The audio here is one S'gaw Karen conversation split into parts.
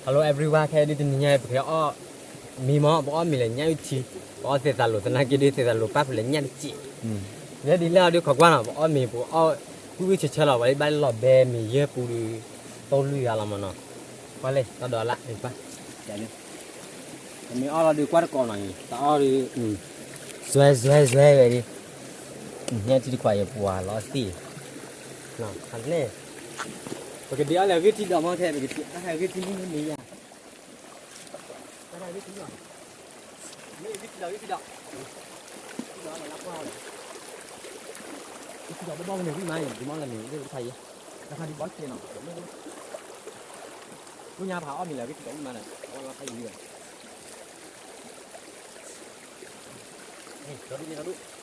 Hello everyone, ခဲအံၤဒုးတနံၤညါအံၤ ပကဟဲအီၣ်မ့ၤမး, ပအီၣ်မ့ၤလၢညၣ်အုၣ်ထံ, ပအီၣ်သဲးသးလိၤ သနာ်က့ဒုးသဲးသးလိၤပၣ်ဖဲလဲၣ်ညၣ်တစဲး, ယဲဒ်လဲၣ်အီၤဒုးခိးကွၢ်နီၤ, ပအီၣ်မ့ၤပအီၣ်ဝံၣ်ဝံၣ်ဆၢဆၢလီၤ, ပှၤလၢဘၣ်လီၤဘဲမ့ၤယဲၢ်ပူၤဒုး တိၢ်လွံၢ်ဂၤလီၤမးနီၤ, ကွၢ်လဲၣ် တၢ်ဒိးလၢ်ပၢ်, ပမ့ၢ်အီၣ်လီၤဒုးကွၢ်တကိးနီၤ, တအီၣ်ဒုး စွဲစွဲစွဲဝဲဒၣ်, ညၣ်ထံတခွးယပှၤလီၤသ့ၣ်, န့ၣ်, ပကဒုးအီၣ်လၢဂံၢ်ထံဒီးမ့ၢ်ခဲ ပကဒုးအီၣ်လၢဂံၢ်ထံဒီးမ့ၢ်ယၤ, ဂံၢ်ထံဒီး ဂံၢ်ထံဒီး, ဂံၢ်ထံဒီး ဂံၢ်ထံဒီး, ဂံၢ်ထံဒီး ဘီမနုၤဝံၣ်မးအံၤ ဒုးမ့ၢ်လၢန့ၣ် လၢတခါအံၤ, တခါဒုးဘီစဲးနီၤ, လၢညါပဟးအီၣ်မ့ၤလၢဂံၢ်ထံဒီးဝံၣ်မးန့ၣ် အီၣ်လီၤခါအံၤဝဲ ဒီဒူၣ်န့ၣ်ဒီဒူၣ်,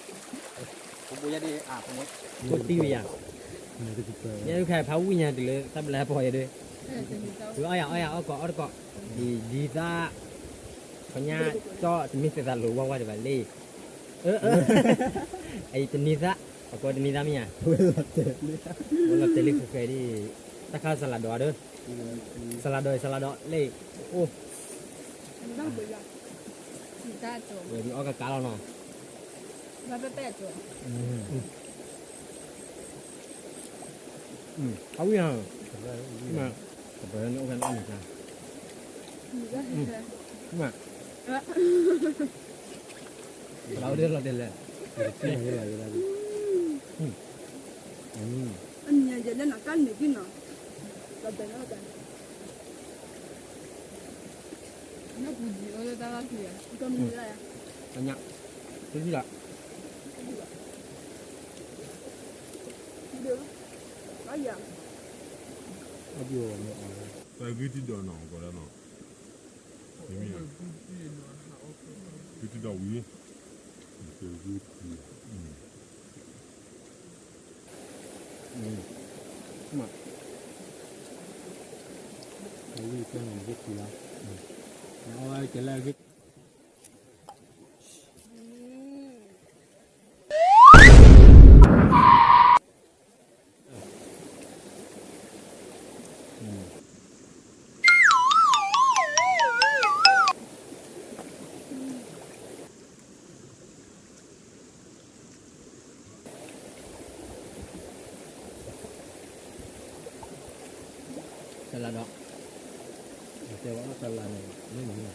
ဖိဘိယဲဒၣ်အဖိန့ၣ်, ဖိတံၢ်ဝဲယၤ, ယဲဒၣ်ခါဖးဝံၣ်ညါတုၤလၢတၢ်ဘျါဖီယဲဒၣ်, အီၣ်ယၤအီၣ်ယၤအီၣ်ကိးအီၣ်တကိး, ဒ်သၣ်, ခီညါ, ကၠီၣ်တမ့ၢ်သဲးသးလိၤဝါဝါဒံးဘၣ်လံ, အအံၤတနံၤသၣ်, အကိးတနံၤသၣ်မ့ၢ်ဧါ, ဝဲလီၤတဲာ်လံဃဲဃဲဒ်, တၢ်ခါစလးဒီးဒီး, စလးဒီးစလးဒီးလံ, အိၣ် ဝဲဒုးအီၣ်ကကါလီၤနီၤ, အဝံၣ်ဧါ, ကပၤန့ၣ်အိၣ်ဖဲန့ၣ်အီၣ်မ့ၤကျါ, လီၤဒ်လီၤတဲာ်လဲၣ်, အမံၤယဲလၢနကါန့ၣ်ဒ်နီၤ, လီၤတဲာ်လီၤတဲာ် ညၣ်, တဒ်လီၤ, တဒ်လီၤ, အဒိၣ်မ့ၢ်အီၤ, တၢ်ဂ့ၢ်တံၢ်ဒီးနီၤ ကီးဒၣ်နီၤ, တမ့ၢ်, ဂ့ၢ်တံၢ်ဒီးဝံၤ, မ့ၢ်, ဝံၣ်ကဲန့ၣ်ဂ့ၢ်တံၢ်လီၤ, နအီၣ်ဝဲကဲလၢဂ့ၢ် စလးဒီး, တဲဝဲအီၣ်စလးန့ၣ် မ့ၢ်မ့ၢ်,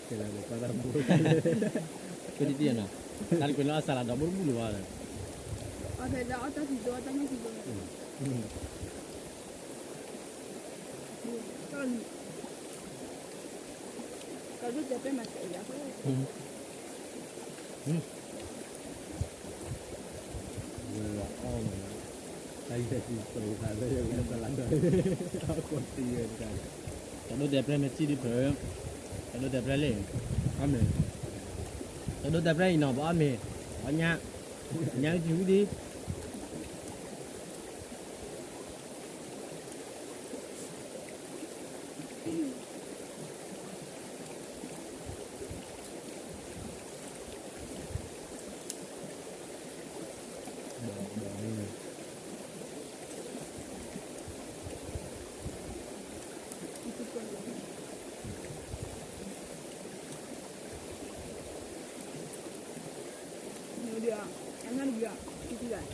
စလးဒီးပှၤတၢ်ဘူ, ကဒ်တံၢ်နီၤ, တၢ်တကွဲးလၢအီၣ်စလးဒီးဘိတဘူၣ်လၢၤဘၣ်, အီၣ်ဖဲဒၣ်အီၣ်တၢ်သံဒိၣ်တၢ်ညၣ်သံဒိၣ် တၢ်ဒိၣ်တဲာ်ပဲမၤစဲးယၤ, ဝဲလီၤအီၣ်မး, တၢ်ယဲၢ်သံသိးသးလၢယဝဲစလးဒီး, အီၣ်ကိးတံၢ်ဝဲတဂၤ, တၢ်ဒိၣ်တဲာ်ပဲမ့ၢ်ထံဒ်ဖျၢၣ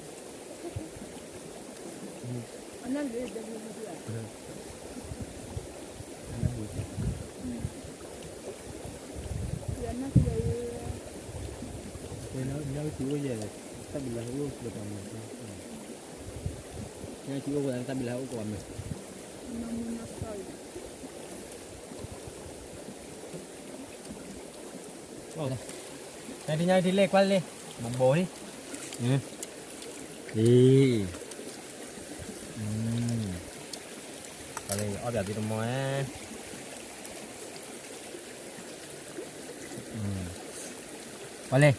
်, တၢ်ဒိၣ်တဲာ်ပဲလံ, အီၣ်မ့ၢ်, တၢ်ဒိၣ်တဲာ်ပဲအံၤနီၤ ပအီၣ်မ့ၢ်, ပအီၣ်ညၣ်, ညၣ်အုၣ်ထံဝံၣ်ဒံး ညၣ်ထံအိၣ်ဝဲတၢ်ဘျုးလၢဟဲအိၣ်ကိးမ့ၢ်, တၢ်တညၣ်ထံလဲၣ်ကွၢ်လဲၣ်, မၤဘိးလံ, အံၤ, ပှၤလၢအီၣ်ဘၣ်ဘံတမီၤ, ပှၤလဲၣ်,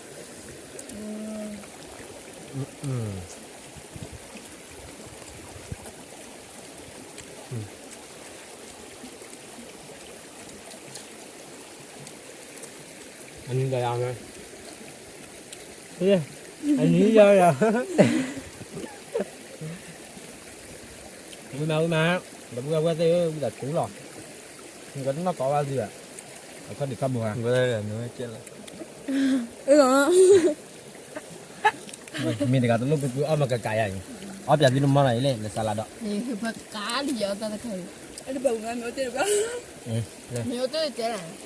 အနံၤဒီးယၤမ့ၢ်, အနံၤဒီးယၤ, ဝံၤမး ဝံၤမး, ဒီပုၢ်ဝဲၢ်သ့ၣ်ဧၢ ဝံသးစူၤလီၤ, နကနီၢ်ကီးဝဲဒုး, အခီၣ်ဒံးခီၣ်ဘိဧါ, မ့ၢ်တဂၤတလိၣ်ပှဲၤပှဲၤအီၣ်မၤကကးယၤအံၤ, အီၣ်ပၠးသုတမီၢ်နီၤအံၤလဲၣ် နစးလးဒီး, မ့ၢ်အိၣ်တ့ၢ်တဲလၢ, မ့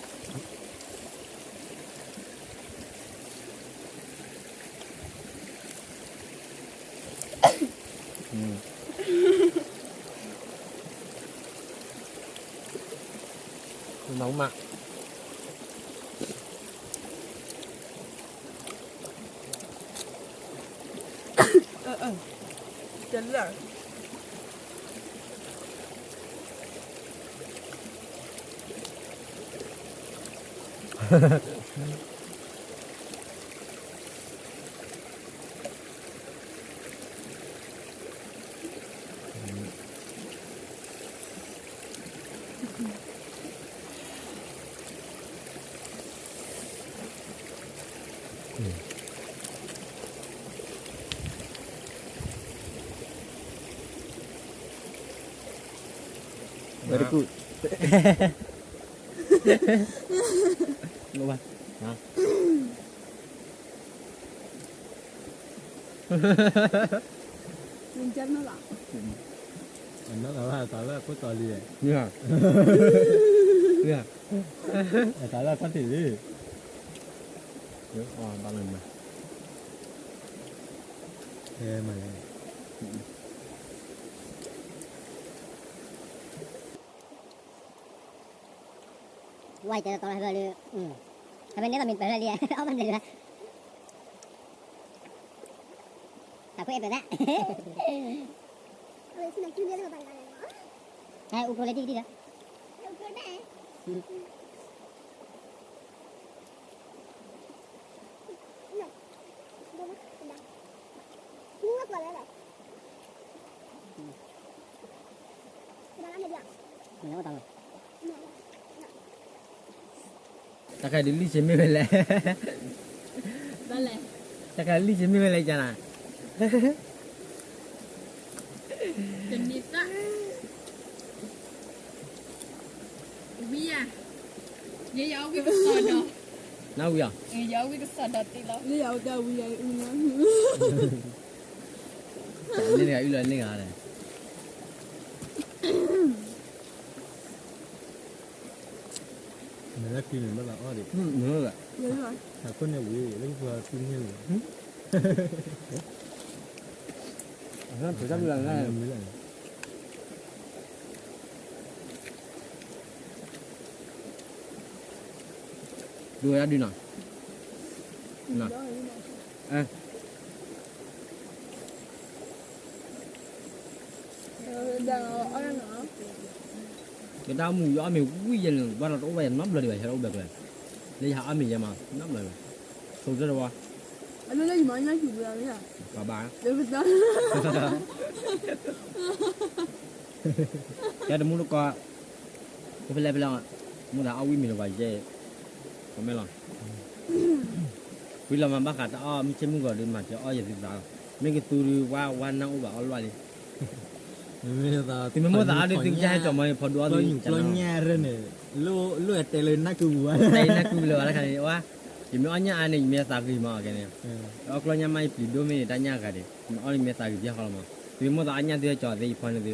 ၢ်မး, ဝဲတကူၣ်, လိၣ်ဘၣ်, အသးလၢအခိၣ်တီလံ, အသးလၢအခီၣ်ထံးလံ, ဘၣ်လီၤမး, မၤလဲၣ်. ဝဲတဲတီလၢဟဲဖဲလၢ, ဟဲဖဲန့ၣ်လီၤမ့ၢ်ပှဲၤဖဲလံ, အီၣ်ဘၣ်မနုၤလဲၣ်, တၢ်ခွဲးအဲၣ်ပှဲၤသး, ဟဲအူကျိၤလၢတံၢ်ကတံၢ်ဒီး တၢ်ခါဒုးလံၣ်ဆ့မ့ၢ်ဝဲလဲၣ်, တၢ်ခါလံၣ်ဆ့မ့ၢ်ဝဲလဲၣ်ကနၤ, တမ့ၢ်သး, ဝံယၤ, ယဲယအီၣ်ဝံကစီဒီး, နဝံၤအီၤ, ယအီၣ်ဝံကစီဒီးတ့လီၤ, လၢယအီၣ်တၢ်ဝံယၤအံၤ, န့ၣ်တဂၤအံၤလီၤန့ၣ်ဂၤလဲၣ်. နလၢခံန့ၣ်ဘၣ်ဘၣ်အီၣ်ဒံး, တၢ်ခိၣ်န့ၣ်ဝံၤ လၢပှၤသူန့ၢ်ဝံၤ, အဟၢ ပှၤတၢ်ဘျုးလၢ်လၢ်, ဒုးဝဲဒၣ်ဒုးနီၤ, ကဒါမုၢ်ယအီၣ်မ့ၤဝံၤယဲန့ၣ် ဘၣ်ဒီးတအိၣ်ဘၣ်ယဲနီတဘျီဒံးဘၣ် ဟဲအိၣ်ဘၣ်ကျဲ, လၢယဟးအီၣ်မ့ၤယဲမး နီတဘျီဒံးဘၣ်, ဆိးတၢ်တဝါ, ပှၤဘၣ်, ကဲတမူတကိး, ဖဲလဲၣ်ဖဲလဲၣ်, မူဒါအီၣ်ဝံၣ်မ့ၤလၢပှၤယဲ, ကမဲလီၤ, ဝံၤလီၤမးဘၣ်ဃးတၢ်အီၣ်မုၢ်ဆ့ၣ်မုၢ်ဂီၤဒီး မၤစၢၤအီၣ်ယဲသုသးလီၤ, မ့ၢ်ကသူဒီးဝါဝါနၢ်အိၣ်ဘၣ်အီၣ်လွၢ်လံ, သုမ့ၢ်မိၣ်သးအီၣ်ဒီးသုကဟဲကၠီၤမီၤန့ၣ် ဖီဒုအီၣ်သုကလီညါရၢၢ်န့ၣ်, လိၣ်အတဲလၢနၢ်ကုပူၤဝဲ, တဲနၢ်ကုပူၤလၢၤဘၣ်တခါန့ၣ်, ယမ့ၢ်အီၣ်ညၣ်အါန့ၣ် ယမ့ၢ်သးဂ့ၤမးကဲန့ၣ်, အီၣ်ကျီညၣ်မးယပျံၤဒိၣ်မ့ၢ်န့ၣ် တၢ်ညၣ်ဂၤဒံး, မ့ၢ်အီၣ်န့ၣ်မ့ၢ်သးဂ့ၤဘၣ်ဃီလီၤမး, သုမ့ၢ်မိၣ်သးအီၣ်ညၣ်သုဟဲကၠီၤသ့ယဖီန့ၣ်သု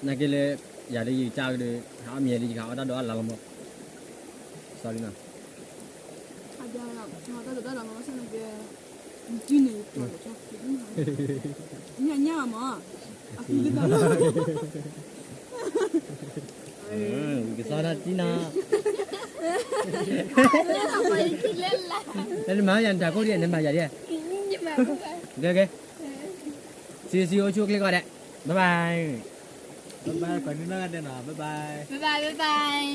နာ်က့လၢ ယၤဒ်ယကစၢ်ကဒုး ဟးအီၣ်မ့ၤယၤဒ်ယကဟးအီၣ်တၢ်ဒိးအလါလီၤမး, sorryနီၤ, ညၣ်ညၣ်မး, အကသီတၢ်တံၢ်နီၤ, နမၤယၤနတၢ်ခိၣ်ဒ် နမၤယၤဒ်, ကဲကဲ, စံးစံးအိၣ်ဆူၣ်အိၣ်ချ့ကီးဒဲး, bye bye, bye bye, ကိးနံၤနီၢ်ဂၤဒဲးနီၤ, bye bye, bye bye, bye bye,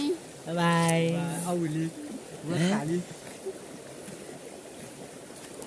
bye bye, အီၣ်ဝံၤလံ, ဝဲခးလံ